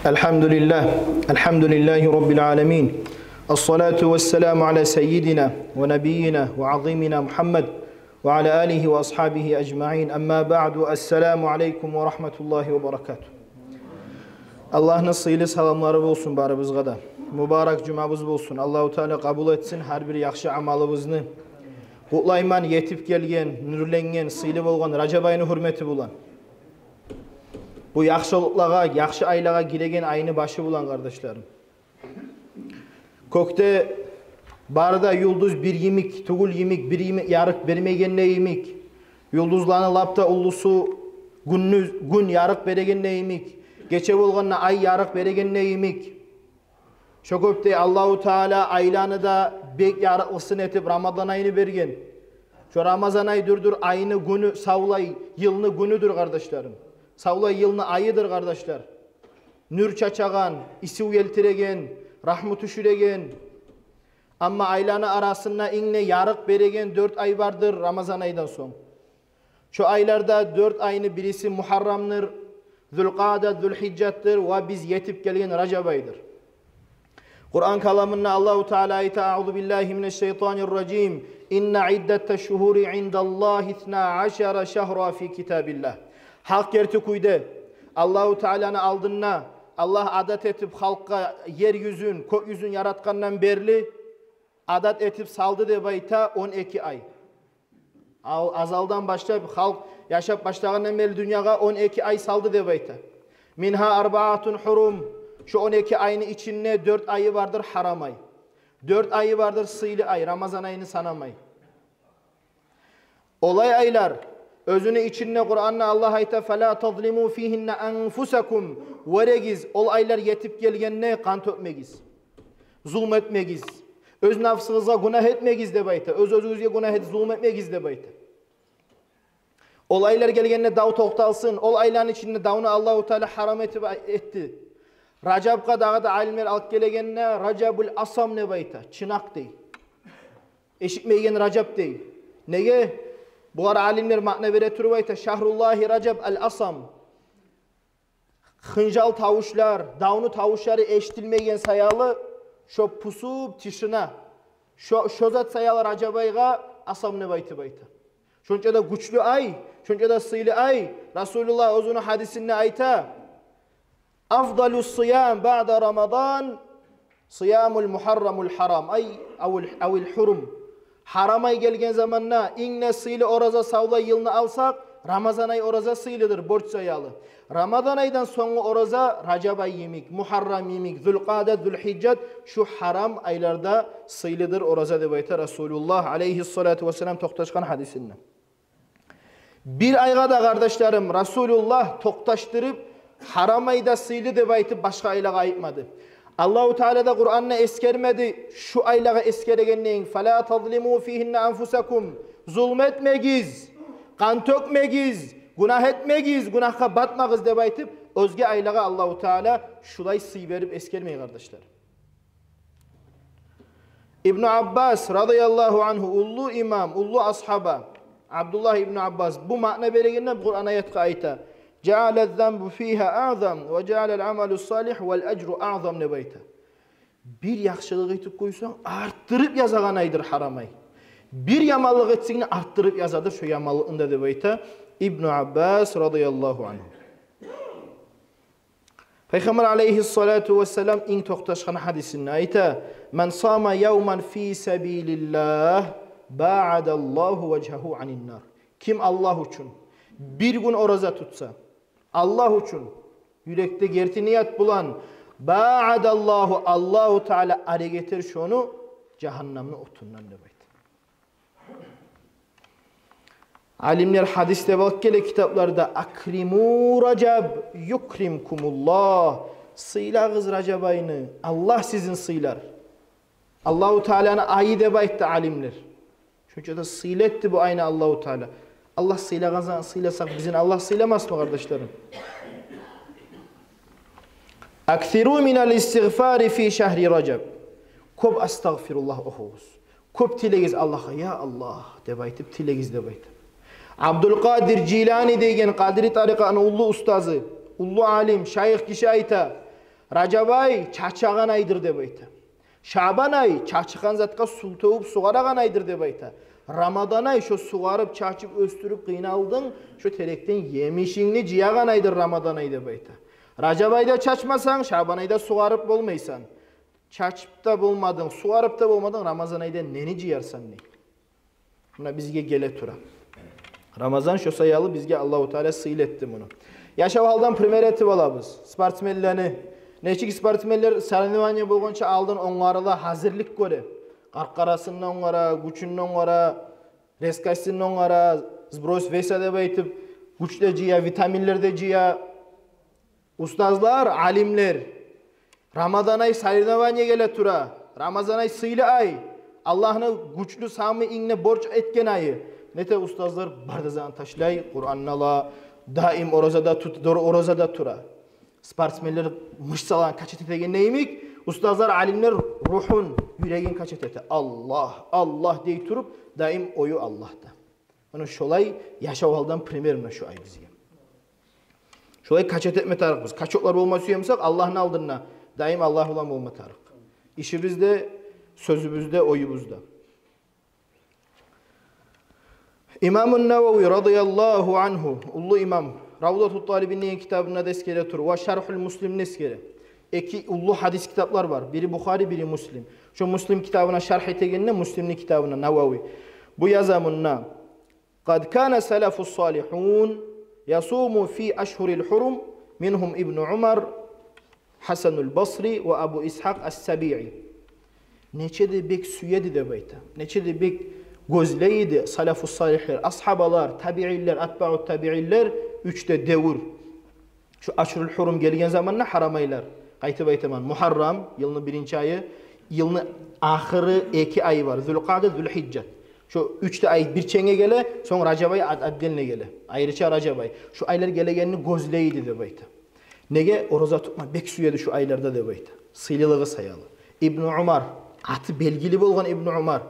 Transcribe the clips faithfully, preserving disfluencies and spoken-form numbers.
الحمد لله. الحمد لله رب العالمين. الصلاة والسلام على سيدنا ونبينا وعظيمنا محمد وعلى آله وأصحابه أجمعين. أما بعد. السلام عليكم ورحمة الله وبركاته. Аллагьны сыйлы саламлары болсун барыбызгъа да. Мубарак жумабыз болсун. Аллагьу Таала къабул этсин гьар бир яхшы амалыбызны. Къутлайман етип гелген, нюрленген, сыйлы болгъан Ражаб айны гьюрмети булан. Бу яхшылыкълагъа, яхшы айлагъа гиреген айны башы булан, къардашларым. Кёкде бары да юлдуз бир йимик, тюгюл йимик, бир йимик ярыкъ бермегенде йимик, юлдузланы лап да уллусу гюндюз, гюн ярыкъ берегенде йимик, гече болгъанда ай ярыкъ берегенде йимик. Шо кюйде Аллагьу Таала айланы да бек ярыкълысын этип Рамазан айны берген. Шо Рамазан ай дюрдюр айны гюню, савлай йылны гюнюдюр, къардашларым. Савлай йылны айыдыр, къардашлар. Нюр чачагъан, исив гелтиреген, рагьму тюшюреген. Амма айланы арасында инг де ярыкъ береген дёрт ай бардыр Рамазан айдан сонг. Шо айларда дёрт айны бириси Мугьаррамдыр, Зулкъаъда, Зулгьижжатдыр ва биз етип гелген Ражаб айдыр. Къуран каламында Аллагьу Таала айта: أعوذ بالله من الشيطان الرجيم. إن عدة الشهور عند الله اثنا عشر شهرا في كتاب الله. Гьакъ герти кюйде Аллагьу Тааланы алдында Аллагь адат этип халкъгъа ер юзюн, кёк юзюн яратгъандан берли адат этип салды деп айта он эки ай. Ал азалдан башлап, халкъ яшап башлагъандан берли дюньягъа он эки ай салды деп айта. منها أربعة حرم. Шо он эки айны ичинде дёрт айы бардыр гьарам ай. Дёрт айы бардыр сыйлы ай, Рамазан айны санамай. Олай айлар, оьзюню ичинде Къуранда Аллагь айта: فلا تظلموا فيهن أنفسكم. Вёрегиз, ол айлар етип гелгенде къан тёкмегиз. Зулму этмегиз. Оьз нафсыгъызгъа гюнагь этмегиз деп айта. Оьз-оьзюгюзге гюнагь эт, зулму этмегиз деп айта. Ол айлар гелгенде дав токъталсын. Ол айланы ичинде давну Аллагьу Таала гьарам этип ай-, этди. Ражабгъа дагъы да алимлер алып гелегенде Ражабул Асам деп айта. Чынакъ дей. Эшитмейген Ражаб дей. Неге? Бугъар алимлер маъна бере туруп айта: شهر الله رجب الأصم. Хынжал тавушлар, давну тавушлары эшитилмейген саялы, шо пусуп, тишина. Шо, шо зат саялы Ражаб айгъа Асам деп айтып айта. Шонча да гючлю ай, шонча да сыйлы ай. Расулуллагь оьзюню гьадисинде айта: أفضل الصيام بعد رمضان صيام المحرم الحرام، أي، أو ال-، أو الحرم. Гьарам ай гелген заманда инг де сыйлы ораза савлай йылны алсакъ, Рамазан ай ораза сыйлыдыр, борч саялы. Рамазан айдан сонггъу ораза Ражаб ай йимик, Мугьаррам йимик, Зулкъаъда, Зулгьижжат, шу гьарам айларда сыйлыдыр ораза деп айта Расулуллагь алайгьиссалату вассалам токъташгъан гьадисинде. Бир айгъа да, къардашларым, Расулуллагь токъташдырып, гьарам ай да сыйлы деп айтып, башгъа айлагъа айтмады. Аллагьу Таала да Къуранда эсгермеди, шу айлагъа эсгерегендейин: فلا تظلموا فيهن أنفسكم. Зулму этмегиз, къан тёкмегиз, гюнагь этмегиз, гюнагьгъа батмагъыз деп айтып, оьзге айлагъа Аллагьу Таала шулай сый берип эсгермей, къардашлар. Ибну Аббас радияллагьу ангьу, уллу имам, уллу асгьаба, Абдуллагь ибну Аббас, бу маъна берегенде бу Къуран аятгъа айта: جعل الذنب فيها أعظم وجعل العمل الصالح والأجر أعظم деп айта. Бир яхшылыкъ этип къойсанг, артдырып язагъан айдыр гьарам ай. Бир яманлыкъ этсенг де, артдырып язадыр шо яманлыкъны да деп айта Ибну Аббас радияллагьу ангьу. Пайхаммар алайгьиссалату вассалам инг токъташгъан гьадисинде айта: من صام يوما في سبيل الله باعد الله وجهه عن النار. Ким Аллагь учун бир гюн ораза тутса, Аллагь учун, юрекде герти ният булан, باعد الله, Аллагьу Таала арек этер шону жагьаннамны отундан деп айта. Алимлер гьадис деп алып геле китапларда: أكرموا رجب يكرمكم الله. Сыйлагъыз Ражаб айны, Аллагь сизин сыйлар. Аллагьу Тааланы айы деп айтды алимлер. Шонча да сыйлы этди бу айны Аллагьу Таала. Аллагь сыйлагъан затны сыйласакъ, бизин Аллагь сыйламасмы, къардашларым? أكثروا من الاستغفار في شهر رجب. Кёп астагъфируллагь охугъуз. Кёп тилегиз Аллагьгъа, я Аллагь деп айтып тилегиз деп айта. Абдулкъадир Жилани деген Къадири тарикъатны уллу устазы, уллу алим, шайых гиши айта: Ражаб ай чачагъан айдыр деп айта. Шабан ай чачагъан затгъа сув тёгюп сугъарагъан айдыр деп айта. Рамадан ай шо сугъарып, чачып, оьсдюрюп, къыйналдынг, шо терекден емишингни жыягъан айдыр Рамадан ай деп айта. Ражаб айда чачмасанг, Шабан айда сугъарып болмайсан. Чачып да болмадынг, сугъарып да болмадынг, Рамазан айда нени жыярсан дей. Муна бизге геле тура. Рамазан шо саялы бизге Аллагьу Таала сыйлы этди муну. Яшав гьалдан пример этип алабыз. Спортсменлени. Нечик спортсменлер соревнование болгъанча алдын онгарыла, гьазирлик гёре. Къаркъарасын да онгара, гючюн де онгара, резкостьун да онгара, сброс веса деп айтып, гюч де жыя, витаминлер де жыя. Устазлар, алимлер, Рамазан ай соревнование геле тура. Рамазан ай сыйлы ай. Аллагьны гючлю, самый инг де борч этген айы. Нете устазлар? Бар да затын ташлай, Къуранны ала, даим оразада тут-, дор-, оразада тура. Спортсменлер мышцаларын качать этеген йимик, устазлар, алимлер ругьун, юрегин качать эте. Аллагь, Аллагь дей туруп, даим ою Аллагьда. Муна шолай яшав гьалдан пример муна шу ай бизге. Шолай качать этме тарыкъбыз. Качоклар болма сюе бусакъ, Аллагьны алдында даим Аллагь булан болма тарыкъ. Ишибизде, сёзюбюзде, оюбузда. Имамун Навави радияллагьу ангьу, уллу имам, Равдатут Талибин деген китабында да эсгере тура, ва Шаргьул Муслимде эсгере. Эки уллу гьадис китаплар бар. Бири Бухари, бири Муслим. Шо Муслим китабына шаргь этегенде, Муслимни китабына Навави. Бу яза мунда: «Къад кана салафус салигьун ясуму фи ашгьурил гьурум, мингьум Ибну Умар, Гьасанул Басри ва Абу Исгьакъ ас-Сабиъи». Нече де бек сюеди деп айта. Нече де бек гёзлей эди салафус салигьлер, асгьабалар, табиинлер, атбаут табиинлер, уьч де девюр. Шу ашгьурул гьурум гелген заманда, гьарам айлар, къайтып айтаман, Мугьаррам, йылны биринчи айы, йылны ахыры эки айы бар, Зулкъаъда, Зулгьижжа. Шу уьч де ай бирче геле, сонг Ражаб ай от-, отдельно геле, айрыча Ражаб ай. Шу айлар гелегенни гёзлей эди деп айта. Неге? Ораза тутма бек сюеди шу айларда деп айта. Сыйлылыгъы саялы. Ибну Умар, аты белгили болгъан Ибну Умар.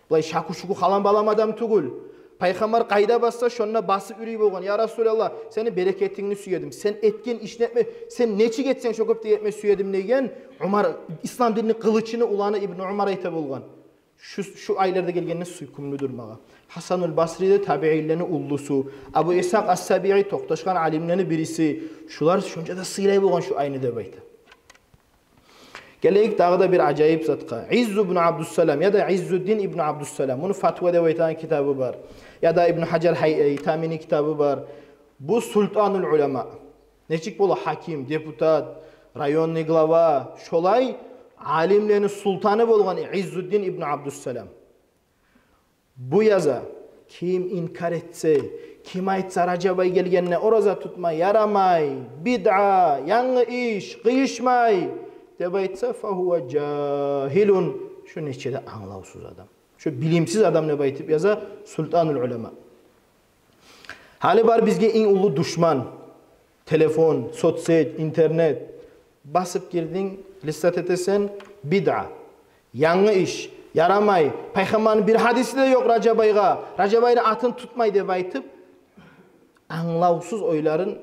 Булай шаку-шуку, халам-балам адам тюгюл. Пайхаммар къайда басса, шонда басып юрюй болгъан. «Я Расулаллагь, сени берекетингни сюедим. Сен этген ишни этме, сен нечик этсенг, шо кюйде этме сюедим», — деген. Умар, ислам динни къылычыны уланы Ибну Умар айта болгъан. Шу, шу айларда гелгенде сюйкюмлюдюр магъа. Гьасанул Басри де табиинлени уллусу, Абу Исгьакъ ас-Сабиъи, токъташгъан алимлени бириси. Шулар шонча да сыйлай болгъан шу айны деп айта. Гелейик дагъы да бир ажайып затгъа. Изз ибну Абдуссалам, яда Иззуддин ибну Абдуссалам. Муну Фатва деп айтагъан китабы бар. Яда Ибну Гьажар Гьай-, Гьайтамини китабы бар. Бу султанул улама. Нечик бола гьаким, депутат, районный глава, шолай алимлени султаны болгъан Иззуддин ибну Абдуссалам. Бу яза: ким инкар этсе, ким айтса Ражаб ай гелгенде ораза тутма ярамай, бидъа, янгы иш, къыйышмай деп айтса, фагьува жагьилун, шу нече де англавсуз адам, шу билимсиз адам деп айтып яза султанул улама. Гьали бар бизге инг уллу душман. Телефон, соцсеть, интернет. Басып гирдинг, листать этесен, бидъа, янгы иш, ярамай, пайхаммарны бир гьадиси де ёкъ Ражаб айгъа, Ражаб айны атын тутмай деп айтып, англавсуз ойларын,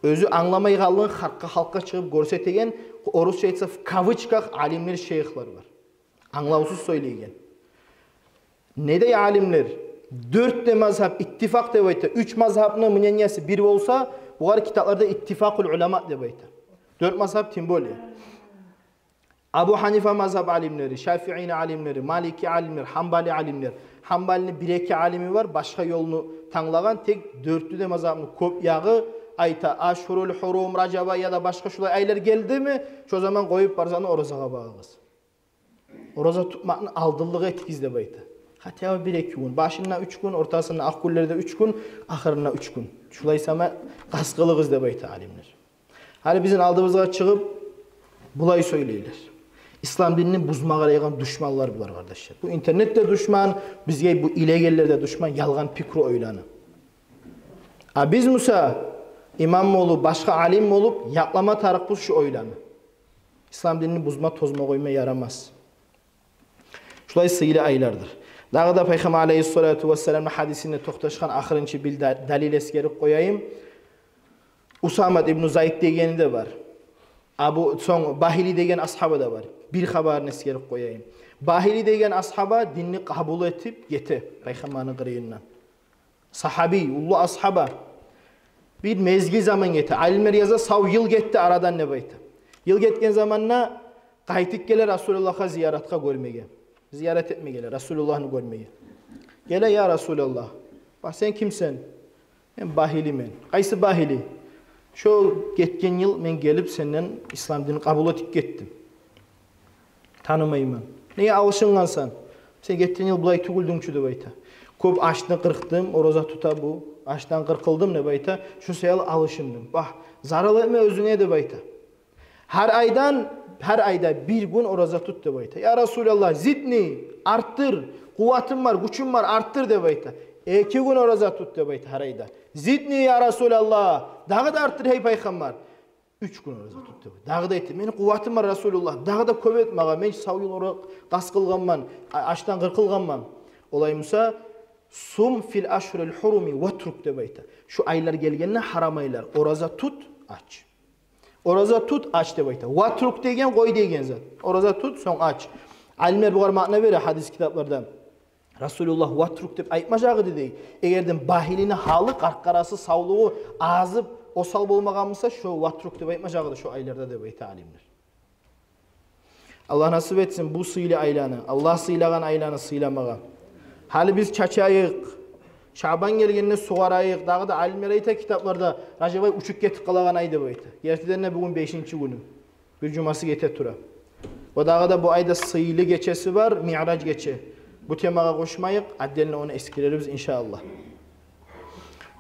оьзю англамайгъанлыгъын халкъгъа, халкъгъа чыгъып гёрсетеген, орусча айтса, в кавычках, алимлер, шейхлер бар. Англавсуз сёйлейген. Не дей алимлер? Дёрт де мазгьаб иттифакъ деп айта. Уьч мазгьабны мнениеси бир болса, бугъар китапларда иттифакъул улама деп айта. Дёрт мазгьаб тем более. Абу Гьанифа мазгьаб алимлери, Шафиини алимлери, Малики алимлер, Гьанбали алимлер. Гьанбалини бир-эки алими бар, башгъа ёлну танглагъан, тек дёртню де мазгьабны кёп ягъы айта: ашгьурул гьурум, Ражаб ай яда башгъа шулай айлар гелдими, шо заман къоюп бар затны, оразагъа багъыгъыз. Ораза тутмакъны алдынлыкъ этигиз деп айта. Хотя бы бир-эки гюн. Башында уьч гюн, ортасында, акъ гюнлерде уьч гюн, ахырында уьч гюн. Шулай сама къаст къылыгъыз деп айта алимлер. Гьали бизин алдыбызгъа чыгъып, булай сёйлейлер. Ислам динни бузма къарайгъан душманлар булар, къардашлар. Бу интернет де душман, бизге бу илегенлер де душман, ялгъан пикру ойланы. А биз буса, имам болуп, башгъа алим болуп, якълама тарыкъбыз шу ойланы. Ислам динни бузма, тозма къойма ярамас. Шулай сыйлы айлардыр. Дагъы да Пайхаммар алейгьиссалату вассаламны гьадисинде токъташгъан ахырынчы бир да-, далил эсгерип къояйым. Усамат ибну Зайд дегени де бар. Абу, сонг Багьили деген асгьаба да бар. Бир хабарын эсгерип къояйым. Багьили деген асгьаба динни къабул этип гете Пайхаммарны къырыйындан. Сагьаби, уллу асгьаба. Бир мезгил заман гете. Алимлер яза, сав йыл гетди арадан деп айта. Йыл гетген заманда къайтып геле Расулуллагьгъа зияратгъа, гёрмеге. Зиярат этме геле, Расулуллагьны гёрмеге. Геле: «Я Расулаллагь, бах, сен кимсен?» «Мен Багьилимен». «Къайсы Багьили?» «Шо гетген йыл мен гелип сенден ислам динни къабул этип гетдим. Танымайман». «Неге алышынгъансан? Сен гетген йыл булай тюгюлдюнг чю», — деп айта. «Кёп ашны къыркъдым, ораза тута бу. Ашдан къыркъылдым», — деп айта. «Шо саялы алышындым». «Бах, зарал этме оьзюнге», — деп айта. «Гьар айдан, гьар айда бир гюн ораза тут», — деп айта. «Я Расулаллагь, зидни, арттыр, къуватым бар, гючюм бар, арттыр», — деп айта. «Эки гюн ораза тут», — деп айта, — «гьар айда». «Зидни, я Расулаллагь, дагъы да арттыр, гьей Пайхаммар». «Уьч гюн ораза тут», — деп айта. Дагъы да айта: «Мени къуватым бар, Расулуллагь, дагъы да кёп эт магъа, мен сав йыл ора-, къаст къылгъанман, а-, ашдан къыркъылгъанман». «Олай буса, сум фил ашгьурил гьуруми ватрук», — деп айта. «Шу айлар гелгенде, гьарам айлар, ораза тут, ач. Ораза тут, ач», — деп айта. «Ватрук» деген къой деген зат. Ораза тут, сонг ач. Алимлер бугъар маъна бере гьадис китапларда. Расулуллагь «ватрук» деп айтмажакъ эди дей, эгер де Багьилини гьалы, къаркъарасы, савлугъу азып, осал болмагъан буса, шо «ватрук» деп айтмажакъ эди шо айларда, деп айта алимлер. Аллагь насип этсин бу сыйлы айланы, Аллагь сыйлагъан айланы сыйламагъа. Гьали биз чачайыкъ, Шабан гелгенде сугъарайыкъ. Дагъы да алимлер айта китапларда, Ражаб ай учуп гетип къалагъан ай деп айта. Гертиден де, бугюн бешинчи гюню. Бир жумасы гете тура. Ва дагъы да бу айда сыйлы гечеси бар, Миъраж гече. Бу темагъа къошмайыкъ, отдельно ону эсгерербиз, иншааллагь.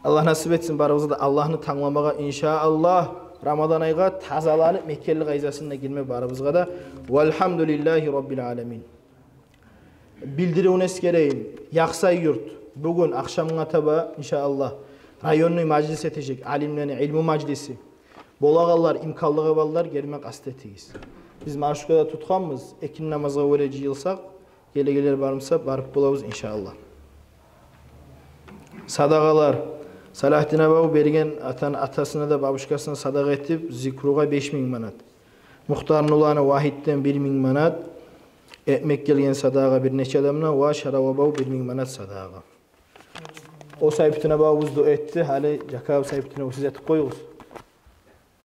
Аллагь насип этсин барыбызгъа да Аллагьны тангламагъа, иншааллагь. Рамадан айгъа тазаланып, мекенли къайдасында гирме барыбызгъа да. Валгьамдулиллагьи раббил аламин. Билдирювню эсгерейим. Яхсай юрт. Бугюн ахшамгъа таба, иншааллагь, районный мажлис этежек, алимлени илму мажлиси. Болагъанлар, имканлыгъы барлар гелме къаст этигиз. Биз маршруткада тутгъанбыз, экинни намазгъа гёре жыйылсакъ, геле-гелер бармыса, барып болабыз, иншааллагь. Садагъалар. Салагьдин абав берген атан-, атасына да, бабушкасына садагъа этип, зикругъа беш минг манат. Мухтарны уланы Вагьитден бир минг манат. Экмек гелген садагъа бир нече адамдан, ва Шарав абав бир минг манат садагъа. О Сайпутдин абавубуз дуа этди, гьали Жакаб Сайпутдин абав, сиз этип къоюгъуз.